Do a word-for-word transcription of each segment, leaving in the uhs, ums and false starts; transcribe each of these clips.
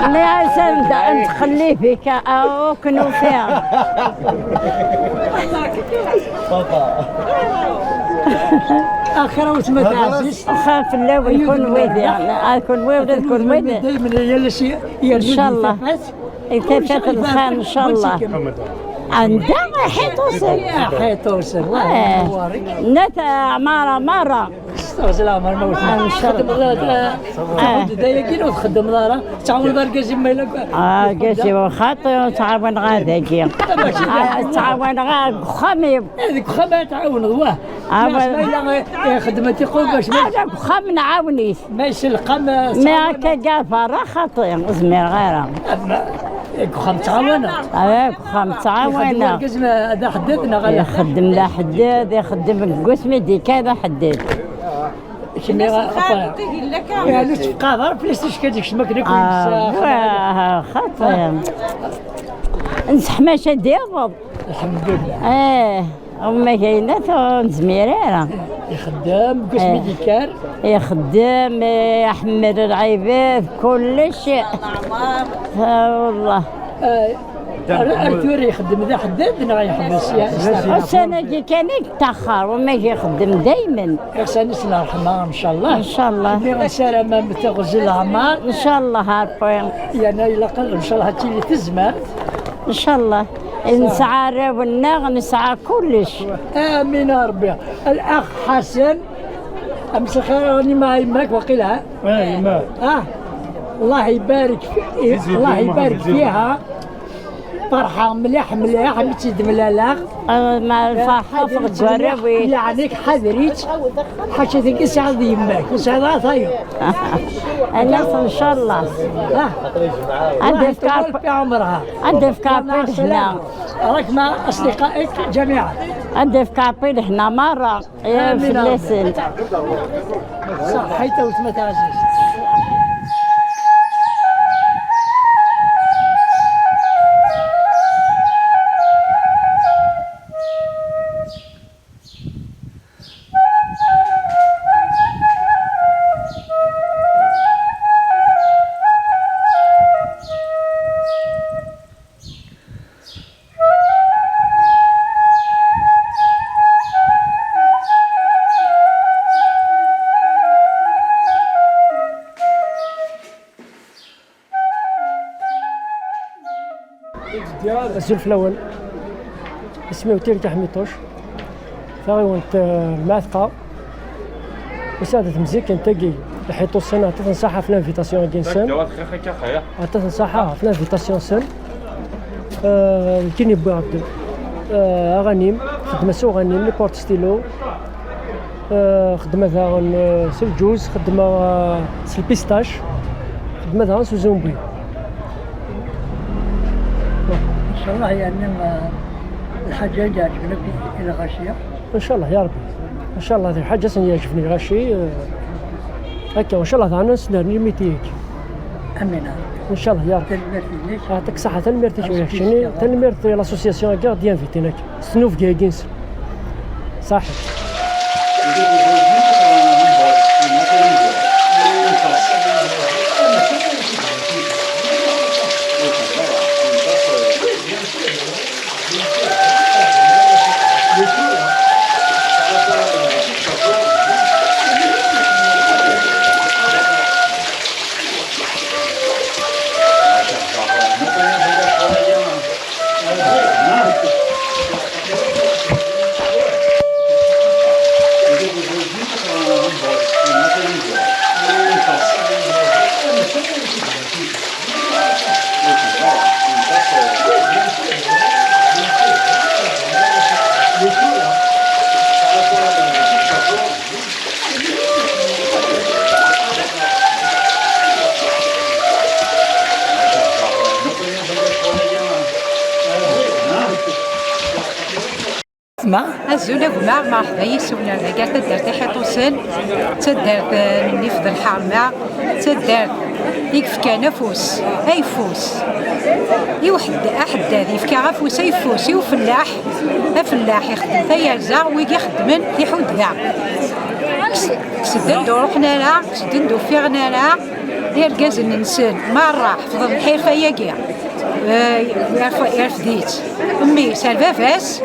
Nniɣ-as ad ntxelli fik, aw, ken ufiɣ. Axir a wetma taɛzizt. Xir fell-awen kunwi diɣen. A kunwi ula d kunwi diɣen. Daymen yal ass yernu. Ncallah. Tafat. Tafat lxir, ncallah. Anda Ḥiṭusen? Ḥiṭusen, Allah ibarek. Nna Ɛmara merra. Ɣzal Ɛmer ma wetma. Ncallah. Txeddmeḍ, eh, txeddmeḍ dayagi ur txeddmeḍ ara? Tɛawneḍ argaz-im ma yella. Ah, argaz-iw xaṭi, ur tɛawneɣ ara dagi. Ah, ttɛawaneɣ ara deg uxxam-iw. Eh, deg uxxam ara tɛawneḍ, wah. Ah, ma yella, eh, xedment iqurbac, ma... Ah, deg uxxam nɛawen-it. Ma yesselqam, eh, mi akka ǧǧa berra xaṭi, ur zmireɣ ara. Deg uxxam ttɛawaneɣ. Ah, deg uxxam ttɛawaneɣ. Ixeddem argaz d aḥeddad neɣ ala? Ixeddem d aḥeddad, ixeddem deg wasmi d-ikka d aḥeddad. Kemm a Fara. Yeɛni ur tfeqqɛeḍ ara fell-as ticki ad ikcem akken akk. Ah, xaṭi. Nesseḥmac ad d-yaweḍ. Lḥemdullah. Eh, ma kayna ur nezmir ara. Ixeddem, deg wasmi d-yekker. Ixeddem, eh, iḥemmel lɛibad, kullec. Ah, wallah. Eh, ar, ar tura ixeddem d aḥeddad neɣ yeḥbes? Ussan-agi kan i yettaxer, wamag ixeddem daymen. Ixsan-is lṛeḥma, ncallah. Ncallah. Nessaram-am tiɣzi n leɛmer. Ncallah a Ṛebbi. Yerna ilaq, ncallah, ad tili tezmert. Ncallah. Nesɛa arraw-nneɣ, nesɛa kullec. Amin a Ṛebbi. Alax Ḥasan, amsaxir-nni ma yemma-k waqila, ha? Ah, yemma. Ah, Allah ibarek fi-, Allah ibarek fiha. Ferḥeɣ mliḥ, mliḥ, mi tt-id-mlaleɣ. Ah, ma ferḥeɣ deg warraw-ik. Yeɛni-k ḥader-itt, ḥaca tagi tesɛiḍ yemma-k, ur tesɛiḍ ara tayeḍ. Anas, ncallah. Ah. Ad d-yefk Ṛebbi, ad d-yefk Ṛebbi lehna. راك مع أصدقائك جميعا. Ad d-yefk Ṛebbi lehna merra. Ya fell-asen. Ṣaḥit a wetma taɛzizt. Azul fell-awen. Isem-iw Tirga Ḥmiṭuc. Taɣiwant, eh, Lmeɛtqa. Usiɣ-d temzikkent-agi, Lḥiṭusen, ɛṭit nṣaḥa ɣef l'invitation-agi-nsen. Ɛṭit nṣaḥa ɣef l'invitation-nsen. Eh, d kin yewwi Ɛebdel. Eh, aɣanim, xedmeɣ s uɣanim, les portes stylo. Eh, xedmeɣ daɣen, eh, s lǧuz, xedmeɣ, eh, s lpistac, xedmeɣ daɣen s uzumbi. Ncallah, yeɛni, eh, lḥaǧa i d-iɛeǧben akk i lɣaci. Ncallah, ya Ṛebbi. Ncallah, di lḥaǧa asen-yeɛǧben i lɣaci, eh, akka, ncallah, daɣen ad s-nerni limiti-agi. Amin. Ncallah, ya Ṛebbi. Tanemmirt-inek. Yeɛṭik ṣṣeḥḥa, tanemmirt-ik, a keččini, tanemmirt i l'association-agi i ɣ-d-yinvitin akka. S tnufga-agi-nsen. Ṣaḥit. Ma? Azul a gma, merḥba yes-wen ar dagi ar taddart Iḥiṭusen, d taddart, eh, n yifḍ lḥerma, d taddart i yefkan afus, ayeffus. I uḥedd-, aḥeddad yefka afus, ayeffus, i ufellaḥ, afellaḥ ixeddem tayerza, wigi xeddmen tiḥudda. Kkes-, kkes-d ur ruḥen ara, kkes-d ur ffiɣen ara. Irgazen-nsen merra ḥefḍen lḥirfa-agi. Eh, yerf-, yerfed-itt mmi-s ar baba-s.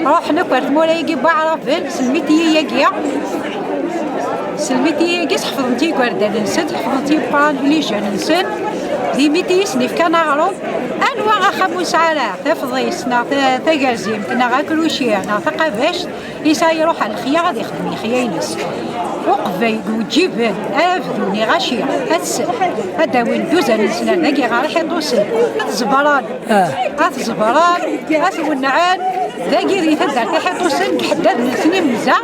Ruḥen akk ar tmura-agi n Waɛraben, s lmitiyi-agi. S lmitiyi-agi sḥefḍen-t igerdan-nsen, sḥefḍen-t imeqqranen, les jeunes-nsen. D imitiyi i sen-ifkan aɣrum. Anwa axxam ur nesɛi ara tafḍist neɣ ta-, tagerzimt neɣ akruci neɣ taqabact, yesɛa iruḥ ar lexyar ad ixdem lexya-ines. Uqbel deg uǧiben ara bdun iɣaci, ad s-, ad d-awin dduzan-nsen ar dagi ɣer Iḥiṭusen, ad t-zebren, ad t-zebren, ad t-wennɛen. Dagi di taddart Iḥiṭusen, deg iḥeddaden-nsen imenza,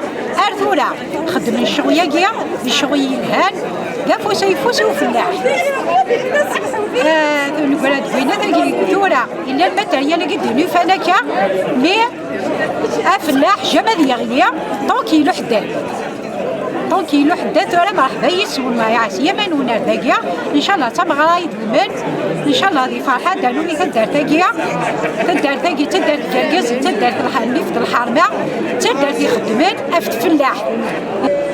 ar tura xeddmen ccɣel-agi, d ccɣel yelhan, d afus ayeffus i ufellaḥ. Ah, negra deg winna tagi tura, yella lmateryal-agi d-nufan akka, mi afellaḥ jamais ad yeɣli, donc yella uḥeddad. Donc yella uḥeddad, tura merḥba yes-wen, ma iɛas yaman-wen ar dagi, ncallah d tameɣra idewmen, ncallah di ferḥ ad d-nernu i taddart-agi. Taddart-agi d taddart n yergazen, d taddart n lḥ-, nnif d lḥerma, d taddart ixeddmen af tfellaḥt.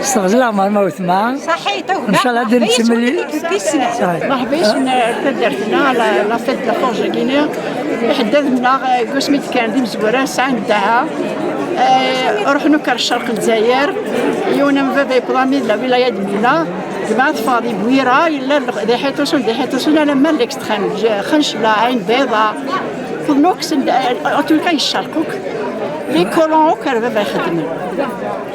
Steɣzel leɛmer ma wetma. Saḥit, a gma. Ncallah ad nettemlil. Saḥit. Merḥba yes-wen ar taddart-nneɣ, la, la fête de la forge-agi-nni. Iḥeddaden-nneɣ, eh, deg wasmi d-kkren d imezwura, sɛan ddeɛwa. Eh, ruḥen akk ar ccerq n Lezzayer. Yiwen am baba yewweḍ armi d la wilaya d Mdina. Gma teffeɣ di Bwira, yella l-, di Ḥiṭusun, di Ḥiṭusun alamma n l'extrême, J-, Xencla, Ɛin Bayḍa. Xedmen akk s-, en tout cas, yeccerq akk. Les colons akk ar baba ixeddmen.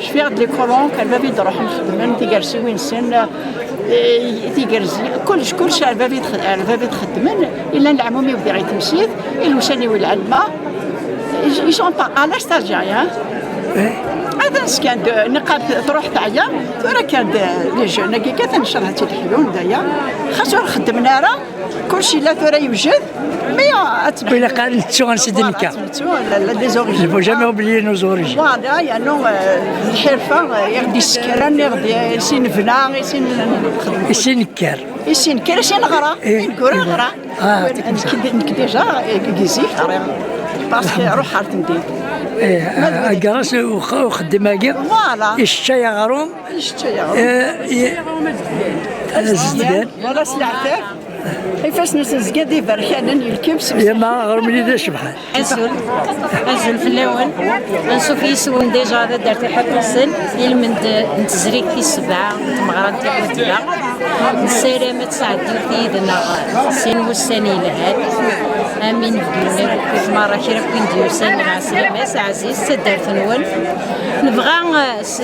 Cfiɣ-d les colons akk ar baba i d-ruḥen xedmen tigersiwin-nsen, eh, tigerzi-, kullec, kullec ar baba i d-, ar baba i d-xeddmen. Illan leɛmum-iw diɣ i temsit, i lewsan-iw lɛelma. Ils sont pas à l'âge d'Algérie, hein. Atan s kan d-, niqal truḥ teɛya, tura kan d-, les jeunes-agi kan ncallah ad tt-id-ḥyun daya. Xas ur xeddmen ara, kullec yella tura yewjed, mais ad tt-, Ilaq ad nettu ansi d-nekka. Voilà, ad nettu la, la, les origines. Il faut jamais oublier nos origines. Voilà, yernu, eh, lḥirfa, eh, i ɣ-d-issekran, i ɣ-d-, i s-i nebna, i s-i n-, nexdem. I s-i nekker. I s-i nekker, i s-i neɣra, eh, i neggura neɣra. Ah, nekk, nekk déjà, eh, deg zik ɣriɣ. Parce que ruḥ ɣer temdint. Eh, agras uxeddem-agi. Voilà. Yesseččay aɣrum. Yesseččay aɣrum. Eh, azedgan. Voilà, s leɛtab. Ifassen-nsen zgan d iberkanen, yelkem s. Yama aɣrum-nni d acebḥan. Azul, azul fell-awen. Ansuf yes-wen déjà taddart Iḥiṭusen, ilmend n tezrigt tis sebɛa n tmeɣra n Tikkelt da. Nessaram ad tesɛeddimt yid-neɣ sin wussan yelhan. Amin bdun akk merra kra n win d-yusan, ɛeslama-s, ɛziz, s taddart-nwen. Nebɣa, eh, s,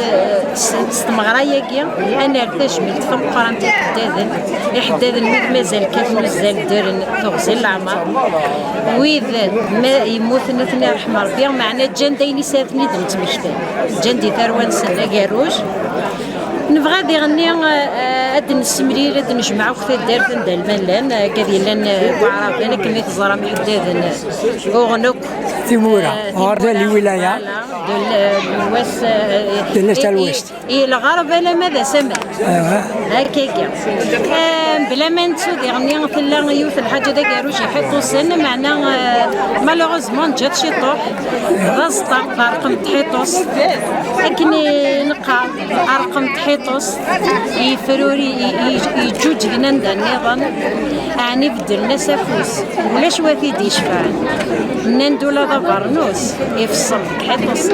s, s tmeɣra-agi ad nerr tajmilt tameqqrant i iḥeddaden, iḥeddaden wid mazal kkaten uzzal, ddren teɣzi n leɛmer, wid ma yemmuten ad ten-irḥem Rebbi, meɛna ǧǧan-d ayen i sɛan ad ten-id-ttmektan, ǧǧan-d i tarwa-nsen agerruj. Nebɣa diɣenni, eh, ad d-nessemlil, ad d-nejmeɛ akk taddart anda lma llan, eh, akkad yellan, eh, Waɛraben, akken i teẓram iḥeddaden, eh, uɣen akk. Timura, eh, ɣer timura, lwilaya. Voilà, de l-, de l'ouest, eh, De l'est à i, l'ouest. I, i lɣerb alamma d asamal. Aywa. Hakkagi. Eh, bla ma nettu diɣenni tella yiwet n lḥaǧa d agerruj Iḥiṭusen, meɛna, eh, malheureusement ǧǧat ciṭuḥ. D aẓeṭṭa, terqem Tḥiṭust. Akken i neqqar, terqem Tḥiṭust, yefruri, i, i, yeǧǧuǧgen anda nniḍen, ɛni beddlen-as afus. Ulac wa t-id-yecfan. Nnan-d ula d abernus ifeṣṣel deg Tḥiṭust.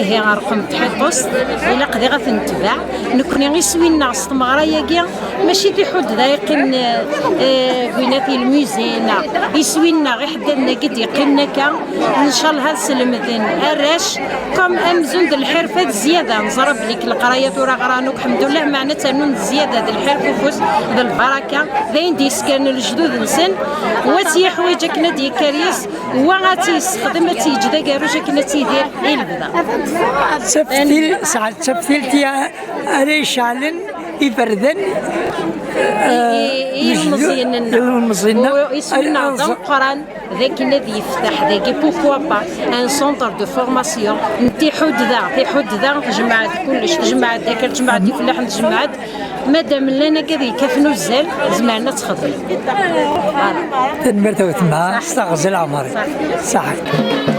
Ihi, terqem Tḥiṭust, ilaq diɣ ad t-netbeɛ. Nekni iswi-nneɣ s tmeɣra-agi, mačči d iḥudd da yeqqim, eh, eh, gwinat i lmuzi, neɣ iswi-nneɣ iḥeddaden-agi d-yeqqimen akka, ncallah ad slemden arrac, comme amzun d lḥirfa d zzyada. Neẓra belli k leqraya tura ɣran akk, ḥemdullah, meɛna tternun d zzyada, d lḥirf ufus, d lbaraka, d ayen d-yeskren lejdud-nsen, wa tt-yeḥwaǧ akken ad d-yekker yis, wa ad tt-yessexdem, ad tt-yeǧǧ d agerruj akken ad tidir i lebda. D taftilt, sɛa-, d taftilt i ara iceɛlen iberdan, i, i, i eh, ilmeẓyen-nneɣ. Ilmeẓyen-nneɣ. U iswi-nneɣ d ameqqran, d akken ad yefteḥ dagi, pourquoi pas, un centre de formation n tiḥudda, tiḥudda tejmeɛ-d kullec, tejmeɛ-d akal, tejmeɛ-d ifellaḥen, tejmeɛ-d, madam llan akka d yekkaten uzzal, zemren ad tt-xedmen. Voilà. Tanemmirt a wetma, s taɣzi leɛmer-ik. Ṣaḥit.